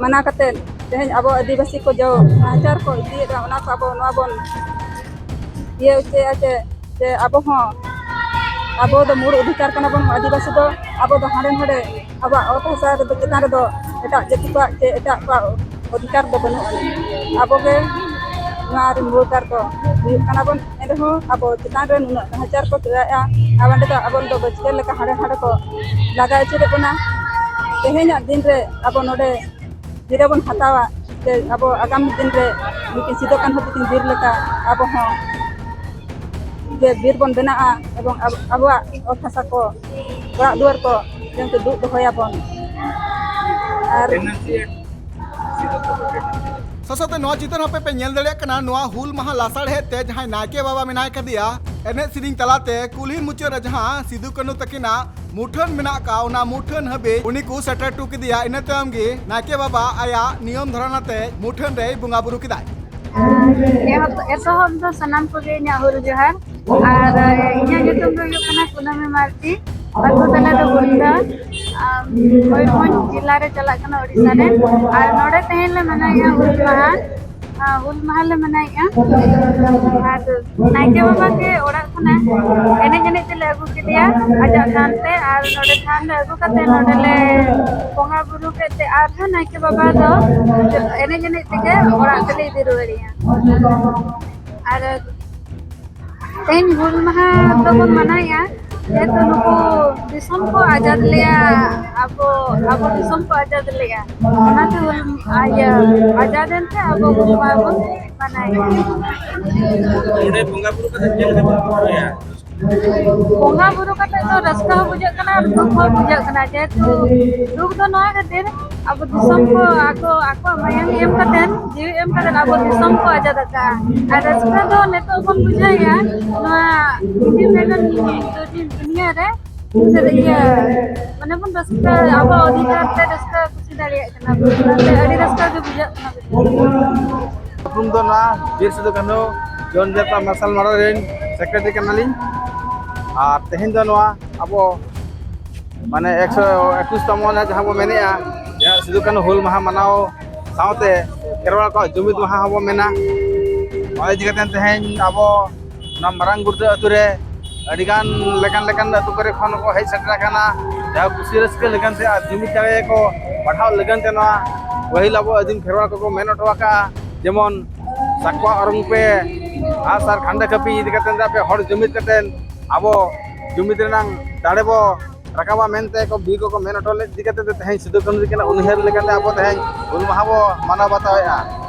ᱢᱟᱱᱟᱣ ᱠᱟᱛᱮᱫ ᱛᱮᱦᱮᱧ ᱟᱵᱚ ᱟᱹᱫᱤᱵᱟᱹᱥᱤ ᱠᱚ ᱡᱮ ᱱᱟᱦᱟᱪᱟᱨ ᱠᱚ ᱤᱫᱤᱭᱮᱫᱟ, ᱚᱱᱟ ᱠᱚ ᱟᱵᱚ ᱱᱚᱣᱟ ᱵᱚᱱ ᱤᱭᱟᱹ ᱦᱚᱪᱚᱭᱟ ᱡᱮ, ᱡᱮ ᱟᱵᱚ ᱦᱚᱸ, ᱟᱵᱚ ᱫᱚ ᱢᱩᱲ ᱚᱫᱷᱤᱠᱟᱨ ᱠᱟᱱᱟ ᱵᱚᱱ ᱟᱹᱫᱤᱵᱟᱹᱥᱤ ᱫᱚ᱾ ᱟᱵᱚ ᱫᱚ ᱦᱟᱸᱰᱮ ᱱᱟᱰᱮ ᱟᱵᱚᱣᱟᱜ ᱚᱛ ᱦᱟᱥᱟ ᱨᱮᱫᱚ ᱪᱮᱛᱟᱱ ᱨᱮᱫᱚ ᱮᱴᱟᱜ ᱡᱟᱹᱛᱤ ᱠᱚᱣᱟᱜ ᱪᱮ ᱮᱴᱟᱜ ᱠᱚᱣᱟᱜ ᱚᱫᱷᱤᱠᱟᱨ ᱫᱚ ᱵᱟᱹᱱᱩᱜ ᱟᱹᱱᱤᱡ᱾ ᱟᱵᱚ ᱜᱮ ᱱᱚᱣᱟ ᱨᱮᱱ ᱢᱩᱲ ᱚᱫᱷᱤᱠᱟᱨ ᱫᱚ ᱦᱩᱭᱩᱜ ᱠᱟᱱᱟ ᱵᱚᱱ, ᱮᱱᱨᱮᱦᱚᱸ ᱟᱵᱚ ᱪᱮᱛᱟᱱ ᱨᱮ ᱱᱩᱱᱟᱹᱜ ᱱᱟᱦᱟᱪᱟᱨ ᱠᱚ ᱪᱮᱫᱟᱜᱼᱟ᱾ ᱟᱵᱚ ᱱᱚᱰᱮ ᱫᱚ ᱟᱵᱚ ᱫᱚ ᱵᱟᱹᱪᱠᱟᱹ ᱞᱮᱠᱟ ᱦᱟᱸᱰᱮ ᱱᱟᱰᱮ ᱠᱚ ᱞᱟᱜᱟ ᱟᱹᱪᱩᱨᱮᱫ ᱵᱚᱱᱟ᱾ ᱛᱮᱦᱮᱧᱟᱜ ᱫᱤᱱ ᱨᱮ ᱟᱵᱚ ᱱᱚᱰᱮ ᱜᱤᱨᱟᱹ ᱵᱚᱱ ᱦᱟᱛᱟᱣᱟ, ᱡᱮ ᱟᱵᱚ ᱟᱜᱟᱢ ᱫᱤᱱ ᱨᱮ ᱱᱩᱠᱤᱱ ᱥᱤᱫᱩ ᱠᱟᱹᱱᱦᱩ ᱛᱟᱹᱠᱤᱱ ᱵᱤᱨ ᱞᱮᱠᱟ ᱟᱵᱚ ᱦᱚᱸ ᱡᱮ ᱵᱤᱨ ᱵᱚᱱ ᱵᱮᱱᱟᱜᱼᱟ ᱮᱵᱚᱝ ᱟᱵ-, ᱟᱵᱚᱣᱟᱜ ᱚᱛ ᱦᱟᱥᱟ ᱠᱚ, ᱚᱲᱟᱜ ᱫᱩᱣᱟᱹᱨ ᱠᱚ ᱡᱮᱢᱛᱤ ᱫᱩᱜ ᱫᱚᱦᱚᱭᱟᱵᱚᱱ᱾ ᱟᱨ ᱥᱟᱶ ᱥᱟᱶᱛᱮ ᱱᱚᱣᱟ ᱪᱤᱛᱟᱹᱨ ᱦᱚᱸ ᱟᱯᱮ ᱯᱮ ᱧᱮᱞ ᱫᱟᱲᱮᱭᱟᱜ ᱠᱟᱱᱟ, ᱱᱚᱣᱟ ᱦᱩᱞ ᱢᱟᱦᱟ ᱞᱟᱥᱟᱲᱦᱮᱫ ᱛᱮ ᱡᱟᱦᱟᱸᱭ ᱱᱟᱭᱠᱮ ᱵᱟᱵᱟ ᱢᱮᱱᱟᱭ ᱠᱟᱫᱮᱭᱟ, ᱮᱱᱮᱡ ᱥᱮᱨᱮᱧ ᱛᱟᱞᱟᱛᱮ ᱠᱩᱞᱦᱤ ᱢᱩᱪᱟᱹᱫ ᱨᱮ ᱡᱟᱦᱟᱸ ᱥᱤᱫᱩ ᱠᱟᱹᱱᱦᱩ ᱛᱟᱹᱠᱤᱱᱟᱜ ᱢᱩᱴᱷᱟᱹᱱ ᱢᱮᱱᱟᱜ ᱟᱠᱟᱫ, ᱚᱱᱟ ᱢᱩᱴᱷᱟᱹᱱ ᱦᱟᱹᱵᱤᱡ ᱩᱱᱤ ᱠᱚ ᱥᱮᱴᱮᱨ ᱦᱚᱴᱚ ᱠᱮᱫᱮᱭᱟ᱾ ᱤᱱᱟᱹ ᱛᱟᱭᱚᱢ ᱜᱮ ᱱᱟᱭᱠᱮ ᱵᱟᱵᱟ ᱟᱭᱟᱜ ᱱᱤᱭᱚᱢ ᱫᱷᱚᱨᱚᱱ ᱟᱛᱮ ᱢᱩᱴᱷᱟᱹᱱ ᱨᱮᱭ ᱵᱚᱸᱜᱟ ᱵᱩᱨᱩ ᱠᱮᱫᱟᱭ᱾ ᱮᱦᱚᱵ ᱮᱛᱚᱦᱚᱵ ᱫᱚ ᱥᱟᱱᱟᱢ ᱠᱚᱜᱮ ᱤᱧᱟᱹᱜ ᱦᱩᱞ ᱡᱚᱦᱟᱨ᱾ ᱟᱨ ᱤᱧᱟᱹᱜ ᱧᱩᱛᱩᱢ ᱫᱚ ᱦᱩᱭᱩᱜ ᱠᱟᱱᱟ ᱠᱩᱱᱟᱹᱢᱤ ᱢᱟᱨᱰᱤ᱾ ᱟᱹᱛᱩ ᱛᱟᱞᱮ ᱫᱚ ᱜᱩᱲᱫᱟ, ᱟᱢ, ᱢᱚᱭᱩᱨᱵᱷᱚᱸᱡᱽ ᱡᱮᱞᱟ ᱨᱮ ᱪᱟᱞᱟᱜ ᱠᱟᱱᱟ, ᱳᱰᱤᱥᱟ ᱨᱮ᱾ ᱟᱨ ᱱᱚᱰᱮ ᱛᱮᱦᱮᱧ ᱞᱮ ᱢᱟᱱᱟᱣᱮᱫᱼᱟ ᱦᱩᱞ ᱢᱟᱦᱟ᱾ ᱟᱨ ᱦᱩᱞ ᱢᱟᱦᱟ ᱞᱮ ᱢᱟᱱᱟᱣᱮᱫᱼᱟ᱾ ᱟᱨ ᱱᱟᱭᱠᱮ ᱵᱟᱵᱟ ᱜᱮ ᱚᱲᱟᱜ ᱠᱷᱚᱱᱟᱜ ᱮᱱᱮᱡ ᱮᱱᱮᱡ ᱛᱮᱞᱮ ᱟᱹᱜᱩ ᱠᱮᱫᱮᱭᱟ ᱟᱡᱟᱜ ᱛᱷᱟᱱ ᱛᱮ᱾ ᱟᱨ ᱱᱚᱰᱮ ᱛᱷᱟᱱ ᱨᱮ ᱟᱹᱜᱩ ᱠᱟᱛᱮ ᱱᱚᱰᱮ ᱞᱮ ᱵᱚᱸᱜᱟ ᱵᱩᱨᱩ ᱠᱮᱫ ᱛᱮ ᱟᱨᱦᱚᱸ ᱱᱟᱭᱠᱮ ᱵᱟᱵᱟ ᱫᱚ ᱮᱱᱮᱡ ᱮᱱᱮᱡ ᱛᱮᱜᱮ ᱚᱲᱟᱜ ᱛᱮᱞᱮ ᱤᱫᱤ ᱨᱩᱣᱟᱹᱲᱮᱭᱟ᱾ ᱟᱨ ᱛᱮᱦᱮᱧ ᱦᱩᱞ ᱢᱟᱦᱟ ᱫᱚᱵᱚᱱ ᱢᱟᱱᱟᱣᱮᱫᱼᱟ, ᱡᱮᱦᱮᱛᱩ ᱱᱩᱠᱩ ᱫᱤᱥᱚᱢ ᱠᱚ ᱟᱡᱟᱫ ᱞᱮᱭᱟ, ᱟᱵᱚ, ᱟᱵᱚ ᱫᱤᱥᱚᱢ ᱠᱚ ᱟᱡᱟᱫ ᱞᱮᱭᱟ, ᱚᱱᱟᱛᱮ ᱦᱩᱞ, ᱤᱭᱟᱹ, ᱟᱡᱟᱫ ᱮᱱᱛᱮ ᱟᱵᱚ ᱦᱩᱞ ᱢᱟᱦᱟ ᱵᱚᱱ ᱢᱟᱱᱟᱣᱮᱫᱼᱟ᱾ ᱱᱚᱰᱮ ᱵᱚᱸᱜᱟ ᱵᱩᱨᱩ ᱠᱟᱛᱮ ᱪᱮᱫ ᱞᱮᱠᱟ ᱵᱚᱱ ᱵᱩᱡᱷᱟᱹᱣᱮᱫᱼᱟ? ᱵᱚᱸᱜᱟ ᱵᱩᱨᱩ ᱠᱟᱛᱮ ᱫᱚ ᱨᱟᱹᱥᱠᱟᱹ ᱦᱚᱸ ᱵᱩᱡᱷᱟᱹᱜ ᱠᱟᱱᱟ ᱟᱨ ᱫᱩᱠ ᱦᱚᱸ ᱵᱩᱡᱷᱟᱹᱜ ᱠᱟᱱᱟ, ᱡᱮᱦᱮᱛᱩ ᱫᱩᱠ ᱫᱚ ᱱᱚᱣᱟ ᱠᱷᱟᱹᱛᱤᱨ ᱟᱵᱚ ᱫᱤᱥᱚᱢ ᱠᱚ ᱟᱠᱚ, ᱟᱠᱚᱣᱟᱜ ᱢᱟᱭᱟᱝ ᱮᱢ ᱠᱟᱛᱮ, ᱡᱤᱣᱤ ᱮᱢ ᱠᱟᱛᱮ ᱟᱵᱚ ᱫᱤᱥᱚᱢ ᱠᱚ ᱟᱡᱟᱫ ᱟᱠᱟᱫᱼᱟ᱾ ᱟᱨ ᱨᱟᱹᱥᱠᱟᱹ ᱫᱚ ᱱᱤᱛᱚᱜ ᱵᱚᱱ ᱵᱩᱡᱷᱟᱹᱣᱮᱫᱼᱟ ᱱᱚᱣᱟ independent ᱫᱩᱱᱤᱭᱟᱹ ᱨᱮ, ᱤᱭᱟᱹ, ᱢᱟᱱᱮ ᱵᱚᱱ ᱨᱟᱹᱥᱠᱟᱹ, ᱟᱵᱚᱣᱟᱜ ᱚᱫᱷᱤᱠᱟᱨ ᱛᱮ ᱨᱟᱹᱥᱠᱟᱹ ᱠᱩᱥᱤ ᱫᱟᱲᱮᱭᱟᱜ ᱠᱟᱱᱟ ᱵᱚᱱ, ᱚᱱᱟᱛᱮ ᱟᱹᱰᱤ ᱨᱟᱹᱥᱠᱟᱹ ᱜᱮ ᱵᱩᱡᱷᱟᱹᱜ ᱠᱟᱱᱟ᱾ ᱧᱩᱛᱩᱢ ᱫᱚ ᱱᱚᱣᱟ ᱵᱤᱨ ᱥᱤᱫᱩ ᱠᱟᱹᱱᱦᱩ ᱡᱤᱭᱚᱱ ᱡᱟᱛᱨᱟ ᱢᱟᱨᱥᱟᱞ ᱢᱟᱲᱟᱝ ᱨᱮᱱ ᱥᱮᱠᱨᱮᱴᱟᱨᱤ ᱠᱟᱱᱟᱞᱤᱧ᱾ ᱟᱨ ᱛᱮᱦᱮᱧ ᱫᱚ ᱱᱚᱣᱟ ᱟᱵᱚ ᱢᱟᱱᱮ ᱮᱠᱥᱚ ᱮᱠᱩᱥ ᱛᱚᱢᱚ ᱨᱮ ᱡᱟᱦᱟᱸ ᱵᱚ ᱢᱮᱱᱮᱫᱼᱟ, ᱡᱟᱦᱟᱸ ᱥᱤᱫᱩ ᱠᱟᱹᱱᱦᱩ ᱦᱩᱞ ᱢᱟᱦᱟ ᱢᱟᱱᱟᱣ ᱥᱟᱶᱛᱮ ᱠᱷᱮᱨᱣᱟᱲ ᱠᱚᱣᱟᱜ ᱡᱩᱢᱤᱫ ᱢᱟᱦᱟ ᱦᱚᱸᱵᱚ ᱢᱮᱱᱟ᱾ ᱚᱱᱟ ᱤᱫᱤ ᱠᱟᱛᱮ ᱛᱮᱦᱮᱧ ᱟᱵᱚ ᱱᱚᱣᱟ ᱢᱟᱨᱟᱝ ᱜᱩᱨᱫᱟᱹ ᱟᱹᱛᱩ ᱨᱮ ᱟᱹᱰᱤᱜᱟᱱ ᱞᱮᱠᱟᱱ ᱞᱮᱠᱟᱱ ᱟᱹᱛᱩ ᱠᱚᱨᱮ ᱠᱷᱚᱱ ᱠᱚ ᱦᱮᱡ ᱥᱮᱴᱮᱨ ᱟᱠᱟᱱᱟ, ᱡᱟᱦᱟᱸ ᱠᱩᱥᱤ ᱨᱟᱹᱥᱠᱟᱹ ᱞᱟᱹᱜᱤᱫ ᱛᱮ ᱟᱨ ᱡᱩᱢᱤᱫ ᱫᱟᱲᱮ ᱠᱚ ᱵᱟᱲᱦᱟᱣ ᱞᱟᱹᱜᱤᱫ ᱛᱮ ᱱᱚᱣᱟ ᱯᱟᱹᱦᱤᱞ ᱟᱵᱚ ᱟᱹᱫᱤᱢ ᱠᱷᱮᱨᱣᱟᱲ ᱠᱚᱠᱚ ᱢᱮᱱ ᱦᱚᱴᱚ ᱟᱠᱟᱫᱼᱟ, ᱡᱮᱢᱚᱱ ᱥᱟᱠᱣᱟ ᱚᱨᱚᱝ ᱯᱮ, ᱟᱨ ᱥᱟᱨ ᱠᱷᱟᱱᱰᱟ ᱠᱟᱹᱯᱤ ᱤᱫᱤ ᱠᱟᱛᱮ ᱟᱯᱮ ᱦᱚᱲ ᱡᱩᱢᱤᱫ ᱠᱟᱛᱮ ᱟᱵᱚ ᱡᱩᱢᱤᱫ ᱨᱮᱱᱟᱜ ᱫᱟᱲᱮ ᱵᱚ ᱨᱟᱠᱟᱵᱟ ᱢᱮᱱᱛᱮ ᱠᱚ ᱵᱤᱨ ᱠᱚᱠᱚ ᱢᱮᱱ ᱦᱚᱴᱚ ᱞᱮᱫ ᱤᱫᱤ ᱠᱟᱛᱮ ᱛᱮᱦᱮᱧ ᱥᱤᱫᱩ ᱠᱟᱹᱱᱦᱩ ᱛᱟᱹᱠᱤᱱᱟᱜ ᱩᱭᱦᱟᱹᱨ ᱞᱮᱠᱟᱛᱮ ᱟᱵᱚ ᱛᱮᱦᱮᱧ ᱦᱩᱞ ᱢᱟᱦᱟ ᱵᱚ ᱢᱟᱱᱟᱣ ᱵᱟᱛᱟᱣᱮᱫᱼᱟ᱾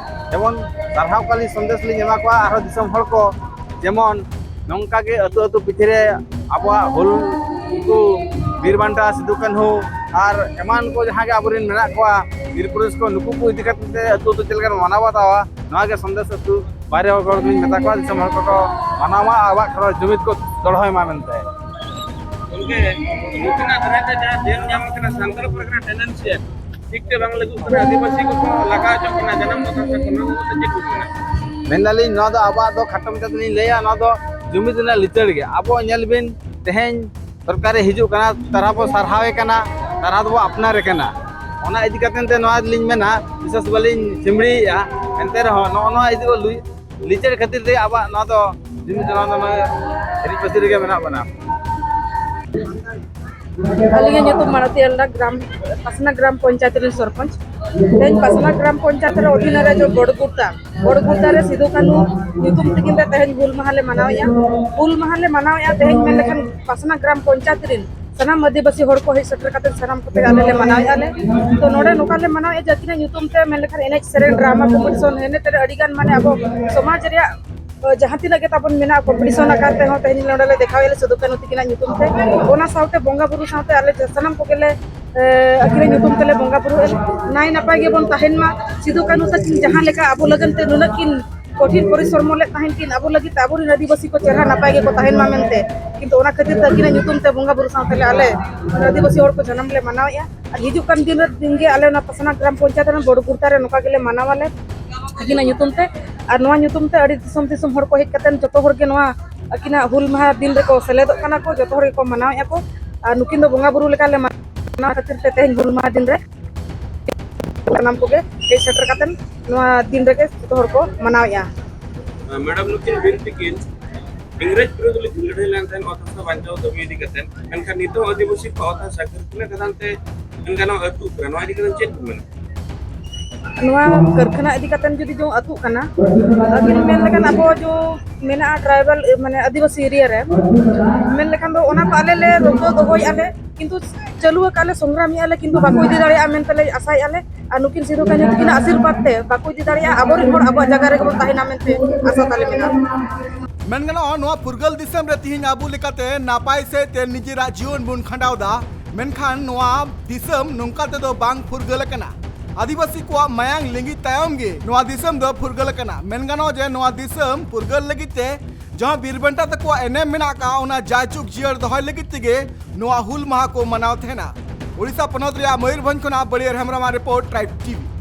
ᱡᱮᱢᱚᱱ ᱥᱟᱨᱦᱟᱣ ᱠᱟᱹᱞᱤ ᱥᱚᱱᱫᱮᱥ ᱞᱤᱧ ᱮᱢᱟ ᱠᱚᱣᱟ ᱟᱨᱦᱚᱸ ᱫᱤᱥᱚᱢ ᱦᱚᱲ ᱠᱚ, ᱡᱮᱢᱚᱱ ᱱᱚᱝᱠᱟ ᱜᱮ ᱟᱹᱛᱩ ᱟᱹᱛᱩ ᱯᱤᱪᱷᱤ ᱨᱮ ᱟᱵᱚᱣᱟᱜ ᱦᱩᱞ, ᱩᱱᱠᱩ ᱵᱤᱨ ᱵᱟᱱᱴᱟ ᱥᱤᱫᱩ ᱠᱟᱹᱱᱦᱩ ᱟᱨ ᱮᱢᱟᱱ ᱠᱚ ᱡᱟᱦᱟᱸ ᱜᱮ ᱟᱵᱚᱨᱮᱱ ᱢᱮᱱᱟᱜ ᱠᱚᱣᱟ ᱵᱤᱨ ᱯᱩᱨᱩᱥ ᱠᱚ, ᱱᱩᱠᱩ ᱠᱚ ᱤᱫᱤ ᱠᱟᱛᱮ ᱟᱹᱛᱩ ᱟᱹᱛᱩ ᱪᱮᱫ ᱞᱮᱠᱟ ᱵᱚᱱ ᱢᱟᱱᱟᱣ ᱵᱟᱛᱟᱣᱟ, ᱱᱚᱣᱟ ᱜᱮ ᱥᱚᱱᱫᱮᱥ ᱟᱹᱛᱩ ᱵᱟᱨᱦᱮ ᱦᱚᱲ ᱠᱚᱧ ᱢᱮᱛᱟ ᱠᱚᱣᱟ, ᱫᱤᱥᱚᱢ ᱦᱚᱲ ᱠᱚᱠᱚ ᱢᱟᱱᱟᱣ ᱢᱟ, ᱟᱵᱚᱣᱟᱜ ᱠᱷᱮᱨᱣᱟᱲ ᱡᱩᱢᱤᱫ ᱠᱚ ᱫᱚᱲᱦᱚᱭ ᱢᱟ ᱢᱮᱱᱛᱮ᱾ ᱜᱚᱢᱠᱮ, ᱱᱩᱠᱤᱱᱟᱜ ᱫᱟᱨᱟᱭ ᱛᱮ ᱡᱟᱦᱟᱸ ᱧᱮᱞ ᱧᱟᱢ ᱠᱟᱱᱟ, ᱥᱟᱱᱛᱟᱲ ᱯᱟᱨᱜᱟᱱᱟ ᱴᱮᱱᱰᱮᱱᱥᱤ ᱴᱷᱤᱠ ᱛᱮ ᱵᱟᱝ ᱞᱟᱹᱜᱩᱜ ᱠᱟᱱᱟ, ᱟᱹᱫᱤᱵᱟᱹᱥᱤ ᱠᱚᱠᱚ ᱞᱟᱜᱟ ᱦᱚᱪᱚᱜ ᱠᱟᱱᱟ ᱡᱟᱱᱟᱢ ᱛᱚᱣᱟ ᱠᱷᱚᱱ, ᱱᱚᱣᱟ ᱵᱟᱵᱚᱫ ᱛᱮ ᱪᱮᱫ ᱠᱚ ᱢᱮᱱᱟ? ᱢᱮᱱᱫᱟᱞᱤᱧ, ᱱᱚᱣᱟ ᱫᱚ ᱟᱵᱚᱣᱟᱜ ᱫᱚ ᱠᱷᱟᱴᱚ ᱢᱟᱪᱷᱟ ᱛᱮᱞᱤᱧ ᱞᱟᱹᱭᱟ, ᱱᱚᱣᱟ ᱫᱚ ᱡᱩᱢᱤᱫ ᱨᱮᱱᱟᱜ ᱞᱤᱪᱟᱹᱲ ᱜᱮ᱾ ᱟᱵᱚ ᱧᱮᱞ ᱵᱤᱱ, ᱛᱮᱦᱮᱧ ᱥᱚᱨᱠᱟᱨᱮ ᱦᱤᱡᱩᱜ ᱠᱟᱱᱟ, ᱛᱟᱨᱟ ᱵᱚ ᱥᱟᱨᱦᱟᱣᱮ ᱠᱟᱱᱟ, ᱛᱟᱨᱟ ᱫᱚᱵᱚ ᱟᱯᱱᱟᱨᱮ ᱠᱟᱱᱟ᱾ ᱚᱱᱟ ᱤᱫᱤ ᱠᱟᱛᱮ ᱛᱮ ᱱᱚᱣᱟ ᱞᱤᱧ ᱢᱮᱱᱟ, ᱵᱤᱥᱮᱥ ᱵᱟᱹᱞᱤᱧ ᱥᱤᱢᱲᱤᱭᱮᱫᱼᱟ, ᱮᱱᱛᱮ ᱨᱮᱦᱚᱸ ᱱᱚᱜᱼᱚ ᱱᱚᱣᱟ ᱤᱫᱤ ᱠᱚ ᱞᱩᱭ-, ᱞᱤᱪᱟᱹᱲ ᱠᱷᱟᱹᱛᱤᱨ ᱛᱮ ᱟᱵᱚᱣᱟᱜ ᱱᱚᱣᱟ ᱫᱚ ᱡᱩᱢᱤᱫ ᱱᱚᱣᱟ ᱫᱚ ᱱᱚᱣᱟ ᱦᱤᱨᱤᱡ ᱯᱟᱹᱥᱤᱨ ᱨᱮᱜᱮ ᱢᱮᱱᱟᱜ ᱵᱚᱱᱟ᱾ ᱟᱹᱞᱤᱧᱟᱜ ᱧᱩᱛᱩᱢ ᱢᱟᱲᱟᱛᱤ ᱦᱟᱸᱥᱫᱟ, ᱜᱨᱟᱢ, ᱯᱟᱥᱱᱟ ᱜᱨᱟᱢ ᱯᱚᱧᱪᱟᱭᱮᱛ ᱨᱮᱱ ᱥᱚᱨᱯᱚᱧᱪ᱾ ᱛᱮᱦᱮᱧ ᱯᱟᱥᱱᱟ ᱜᱨᱟᱢ ᱯᱚᱧᱪᱟᱭᱮᱛ ᱨᱮ ᱚᱫᱷᱤᱱ ᱨᱮ ᱡᱚ ᱜᱚᱲᱜᱩᱨᱛᱟ, ᱜᱚᱲᱜᱩᱨᱛᱟ ᱨᱮ ᱥᱤᱫᱩ ᱠᱟᱹᱱᱦᱩ ᱧᱩᱛᱩᱢ ᱛᱮᱜᱮ ᱛᱮᱦᱮᱧ ᱦᱩᱞ ᱢᱟᱦᱟ ᱞᱮ ᱢᱟᱱᱟᱣᱮᱫᱼᱟ᱾ ᱦᱩᱞ ᱢᱟᱦᱟ ᱞᱮ ᱢᱟᱱᱟᱣᱮᱫᱼᱟ ᱛᱮᱦᱮᱧ ᱢᱮᱱ ᱞᱮᱠᱷᱟᱱ ᱯᱟᱥᱱᱟ ᱜᱨᱟᱢ ᱯᱚᱧᱪᱟᱭᱮᱛ ᱨᱮᱱ ᱥᱟᱱᱟᱢ ᱟᱹᱫᱤᱵᱟᱹᱥᱤ ᱦᱚᱲ ᱠᱚ ᱦᱮᱡ ᱥᱮᱴᱮᱨ ᱠᱟᱛᱮ ᱥᱟᱱᱟᱢ ᱠᱚᱛᱮ ᱟᱞᱮ ᱞᱮ ᱢᱟᱱᱟᱣᱮᱫᱼᱟ ᱞᱮ᱾ ᱛᱚ ᱱᱚᱰᱮ ᱱᱚᱝᱠᱟ ᱞᱮ ᱢᱟᱱᱟᱣᱮᱫᱼᱟ ᱡᱮ ᱟᱹᱠᱤᱱᱟᱜ ᱧᱩᱛᱩᱢ ᱛᱮ ᱢᱮᱱ ᱞᱮᱠᱷᱟᱱ ᱮᱱᱮᱡ ᱥᱮᱨᱮᱧ, ᱰᱨᱟᱢᱟ ᱠᱚᱢᱯᱤᱴᱤᱥᱚᱱ, ᱦᱮᱱᱮ ᱛᱮᱨᱮ ᱟᱹᱰᱤ ᱜᱟᱱ ᱢᱟᱱᱮ ᱟᱵᱚ ᱥᱚᱢᱟᱡᱽ ᱨᱮᱭᱟᱜ ᱡᱟᱦᱟᱸ ᱛᱤᱱᱟᱹᱜ ᱜᱮ ᱛᱟᱵᱚᱱ ᱢᱮᱱᱟᱜᱼᱟ ᱠᱚᱢᱯᱤᱴᱤᱥᱚᱱ ᱟᱠᱟᱨ ᱛᱮᱦᱚᱸ ᱛᱮᱦᱮᱧ ᱱᱚᱰᱮ ᱞᱮ ᱫᱮᱠᱷᱟᱣᱮᱫᱼᱟ ᱞᱮ ᱥᱤᱫᱩ ᱠᱟᱹᱱᱦᱩ ᱛᱟᱹᱠᱤᱱᱟᱜ ᱧᱩᱛᱩᱢ ᱛᱮ᱾ ᱚᱱᱟ ᱥᱟᱶᱛᱮ ᱵᱚᱸᱜᱟ ᱵᱩᱨᱩ ᱥᱟᱶᱛᱮ ᱟᱞᱮ ᱥᱟᱱᱟᱢ ᱠᱚᱜᱮ ᱞᱮ, ᱮ, ᱟᱹᱠᱤᱱᱟᱜ ᱧᱩᱛᱩᱢ ᱛᱮᱞᱮ ᱵᱚᱸᱜᱟ ᱵᱩᱨᱩ ᱱᱟᱭ ᱱᱟᱯᱟᱭ ᱜᱮᱵᱚᱱ ᱛᱟᱦᱮᱱ ᱢᱟ᱾ ᱥᱤᱫᱩ ᱠᱟᱹᱱᱦᱩ ᱛᱟᱹᱠᱤᱱ ᱡᱟᱦᱟᱸ ᱞᱮᱠᱟ ᱟᱵᱚ ᱞᱟᱹᱜᱤᱫ ᱛᱮ ᱱᱩᱱᱟᱹᱜ ᱠᱤᱱ ᱠᱚᱴᱷᱤᱱ ᱯᱚᱨᱤᱥᱨᱚᱢ ᱞᱮᱫ ᱛᱟᱦᱮᱸᱫ ᱠᱤᱱ ᱟᱵᱚ ᱞᱟᱹᱜᱤᱫ ᱛᱮ, ᱟᱵᱚᱨᱮᱱ ᱟᱹᱫᱤᱵᱟᱹᱥᱤ ᱠᱚ ᱪᱮᱦᱨᱟ ᱱᱟᱯᱟᱭ ᱜᱮᱠᱚ ᱛᱟᱦᱮᱱ ᱢᱟ ᱢᱮᱱᱛᱮ, ᱠᱤᱱᱛᱩ ᱚᱱᱟ ᱠᱷᱟᱹᱛᱤᱨ ᱛᱮ ᱟᱹᱠᱤᱱᱟᱜ ᱧᱩᱛᱩᱢ ᱛᱮ ᱵᱚᱸᱜᱟ ᱵᱩᱨᱩ ᱥᱟᱶᱛᱮ ᱞᱮ ᱟᱞᱮ ᱟᱹᱫᱤᱵᱟᱹᱥᱤ ᱦᱚᱲ ᱠᱚ ᱡᱟᱱᱟᱢ ᱞᱮ ᱢᱟᱱᱟᱣᱮᱫᱼᱟ᱾ ᱟᱨ ᱦᱤᱡᱩᱜ ᱠᱟᱱ ᱫᱤᱱ ᱨᱮ ᱫᱤᱱ ᱜᱮ ᱟᱞᱮ ᱚᱱᱟ ᱯᱟᱥᱱᱟ ᱜᱨᱟᱢ ᱯᱚᱧᱪᱟᱭᱮᱛ ᱨᱮᱱ ᱵᱚᱲ ᱜᱩᱨᱛᱟ ᱨᱮ ᱱᱚᱝᱠᱟ ᱜᱮᱞᱮ ᱢᱟᱱᱟᱣᱟᱞᱮ ᱟᱹᱠᱤᱱᱟᱜ ᱧᱩᱛᱩᱢ ᱛᱮ᱾ ᱟᱨ ᱱᱚᱣᱟ ᱧᱩᱛᱩᱢ ᱛᱮ ᱟᱹᱰᱤ ᱫᱤᱥᱚᱢ ᱫᱤᱥᱚᱢ ᱦᱚᱲ ᱠᱚ ᱦᱮᱡ ᱠᱟᱛᱮ ᱡᱚᱛᱚ ᱦᱚᱲ ᱜᱮ ᱱᱚᱣᱟ ᱟᱹᱠᱤᱱᱟᱜ ᱦᱩᱞ ᱢᱟᱦᱟ ᱫᱤᱱ ᱨᱮᱠᱚ ᱥᱮᱞᱮᱫᱚᱜ ᱠᱟᱱᱟ ᱠᱚ, ᱡᱚᱛᱚ ᱦᱚᱲ ᱜᱮᱠᱚ ᱢᱟᱱᱟᱣᱮᱫᱼᱟ ᱠᱚ᱾ ᱟᱨ ᱱᱩᱠᱤᱱ ᱫᱚ ᱵᱚᱸᱜᱟ ᱵᱩᱨᱩ ᱞᱮᱠᱟᱞᱮ ᱢᱟᱱᱟᱣ ᱠᱷᱟᱹᱛᱤᱨ ᱛᱮ ᱛᱮᱦᱮᱧ ᱦᱩᱞ ᱢᱟᱦᱟ ᱫᱤᱱ ᱨᱮ ᱥᱟᱱᱟᱢ ᱠᱚᱜᱮ ᱦᱮᱡ ᱥᱮᱴᱮᱨ ᱠᱟᱛᱮ ᱱᱚᱣᱟ ᱫᱤᱱ ᱨᱮᱜᱮ ᱡᱚᱛᱚ ᱦᱚᱲ ᱠᱚ ᱢᱟᱱᱟᱣᱮᱫᱼᱟ᱾ ᱢᱮᱰᱟᱢ, ᱱᱩᱠᱤᱱ ᱵᱤᱨ ᱛᱤᱠᱤᱱ ᱤᱝᱨᱮᱡᱽ ᱵᱤᱨᱩᱫᱷ ᱞᱟᱹᱜᱤᱫ ᱞᱟᱹᱲᱦᱟᱹᱭ ᱞᱮᱱ ᱛᱟᱦᱮᱸᱫ, ᱚᱛ ᱦᱟᱥᱟ ᱵᱟᱧᱪᱟᱣ ᱫᱟᱹᱵᱤ ᱤᱫᱤ ᱠᱟᱛᱮ, ᱢᱮᱱᱠᱷᱟᱱ ᱱᱤᱛᱚᱜ ᱟᱹᱫᱤᱵᱟᱹᱥᱤ ᱠᱚ ᱚᱛ ᱦᱟᱥᱟ ᱠᱟᱹᱨᱠᱷᱟᱱᱟ ᱠᱟᱨᱚᱱ ᱛᱮ ᱢᱮᱱ ᱜᱟᱱᱚᱜᱼᱟ ᱟᱹᱛᱩᱜ ᱠᱟᱱᱟ᱾ ᱱᱚᱣᱟ ᱤᱫᱤ ᱠᱟᱛᱮ ᱪᱮᱫ ᱵᱤᱱ ᱢᱮᱱᱟ? ᱱᱚᱣᱟ ᱠᱟᱹᱨᱠᱷᱟᱱᱟ ᱤᱫᱤ ᱠᱟᱛᱮ ᱡᱩᱫᱤ ᱡᱚᱝ ᱟᱹᱛᱩᱜ ᱠᱟᱱᱟ, ᱟᱹᱵᱤᱱ ᱢᱮᱱ ᱞᱮᱠᱷᱟᱱ ᱟᱵᱚ ᱡᱚ ᱢᱮᱱᱟᱜᱼᱟ ᱴᱨᱟᱭᱵᱟᱞ, ᱢᱟᱱᱮ ᱟᱹᱫᱤᱵᱟᱹᱥᱤ ᱮᱨᱤᱭᱟ ᱨᱮ, ᱢᱮᱱ ᱞᱮᱠᱷᱟᱱ ᱫᱚ ᱚᱱᱟ ᱠᱚ ᱟᱞᱮ ᱞᱮ ᱨᱩᱠᱟᱹᱣ ᱫᱚᱦᱚᱭᱮᱫᱼᱟ ᱞᱮ, ᱠᱤᱱᱛᱩ ᱪᱟᱹᱞᱩ ᱟᱠᱟᱫ ᱞᱮ, ᱥᱚᱝᱜᱨᱟᱢᱮᱫᱼᱟ ᱞᱮ, ᱠᱤᱱᱛᱩ ᱵᱟᱠᱚ ᱤᱫᱤ ᱫᱟᱲᱮᱭᱟᱜᱼᱟ ᱢᱮᱱᱛᱮ ᱞᱮ ᱟᱥᱟᱭᱮᱫᱼᱟ ᱞᱮ᱾ ᱟᱨ ᱱᱩᱠᱤᱱ ᱥᱤᱫᱩ ᱠᱟᱹᱱᱦᱩ ᱛᱟᱹᱠᱤᱱᱟᱜ ᱟᱥᱤᱨᱵᱟᱫᱽ ᱛᱮ ᱵᱟᱠᱚ ᱤᱫᱤ ᱫᱟᱲᱮᱭᱟᱜᱼᱟ, ᱟᱵᱚᱨᱮᱱ ᱦᱚᱲ ᱟᱵᱚᱣᱟᱜ ᱡᱟᱭᱜᱟ ᱨᱮᱜᱮ ᱵᱚᱱ ᱛᱟᱦᱮᱱᱟ ᱢᱮᱱᱛᱮ ᱟᱥᱟ ᱛᱟᱞᱮ ᱢᱮᱱᱟᱜᱼᱟ᱾ ᱢᱮᱱ ᱜᱟᱱᱚᱜᱼᱟ, ᱱᱚᱣᱟ ᱯᱷᱩᱨᱜᱟᱹᱞ ᱫᱤᱥᱚᱢ ᱨᱮ ᱛᱤᱦᱤᱧ ᱟᱵᱚ ᱞᱮᱠᱟᱛᱮ ᱱᱟᱯᱟᱭ ᱥᱮᱫ ᱛᱮ ᱱᱤᱡᱮᱨᱟᱜ ᱡᱤᱭᱚᱱ ᱵᱚᱱ ᱠᱷᱟᱸᱰᱟᱣ ᱮᱫᱟ, ᱢᱮᱱᱠᱷᱟᱱ ᱱᱚᱣᱟ ᱫᱤᱥᱚᱢ ᱱᱚᱝᱠᱟ ᱛᱮᱫᱚ ᱵᱟᱝ ᱯᱷᱩᱨᱜᱟᱹᱞ ᱟᱠᱟᱱᱟ᱾ ᱟᱹᱫᱤᱵᱟᱹᱥᱤ ᱠᱚᱣᱟᱜ ᱢᱟᱭᱟᱝ ᱞᱤᱸᱜᱤ ᱛᱟᱭᱚᱢ ᱜᱮ ᱱᱚᱣᱟ ᱫᱤᱥᱚᱢ ᱫᱚ ᱯᱷᱩᱨᱜᱟᱹᱞ ᱟᱠᱟᱱᱟ᱾ ᱢᱮᱱ ᱜᱟᱱᱚᱜᱼᱟ ᱡᱮ ᱱᱚᱣᱟ ᱫᱤᱥᱚᱢ ᱯᱷᱩᱨᱜᱟᱹᱞ ᱞᱟᱹᱜᱤᱫ ᱛᱮ ᱡᱟᱦᱟᱸ ᱵᱤᱨ ᱵᱟᱱᱴᱟ ᱛᱟᱠᱚᱣᱟᱜ ᱮᱱᱮᱢ ᱢᱮᱱᱟᱜ ᱟᱠᱟᱫᱼᱟ, ᱚᱱᱟ ᱡᱟᱭᱡᱩᱜᱽ ᱡᱤᱭᱟᱹᱲ ᱫᱚᱦᱚᱭ ᱞᱟᱹᱜᱤᱫ ᱛᱮᱜᱮ ᱱᱚᱣᱟ ᱦᱩᱞ ᱢᱟᱦᱟ ᱠᱚ ᱢᱟᱱᱟᱣ ᱛᱟᱦᱮᱱᱟ᱾ ᱳᱰᱤᱥᱟ ᱯᱚᱱᱚᱛ ᱨᱮᱭᱟᱜ ᱢᱚᱭᱩᱨᱵᱷᱚᱸᱡᱽ ᱠᱷᱚᱱᱟᱜ ᱵᱟᱹᱲᱤᱭᱟᱹᱨ ᱦᱮᱢᱵᱨᱚᱢᱟᱜ ᱨᱤᱯᱳᱨᱴ, ᱴᱨᱟᱭᱤᱵᱽ ᱴᱤᱵᱷᱤ᱾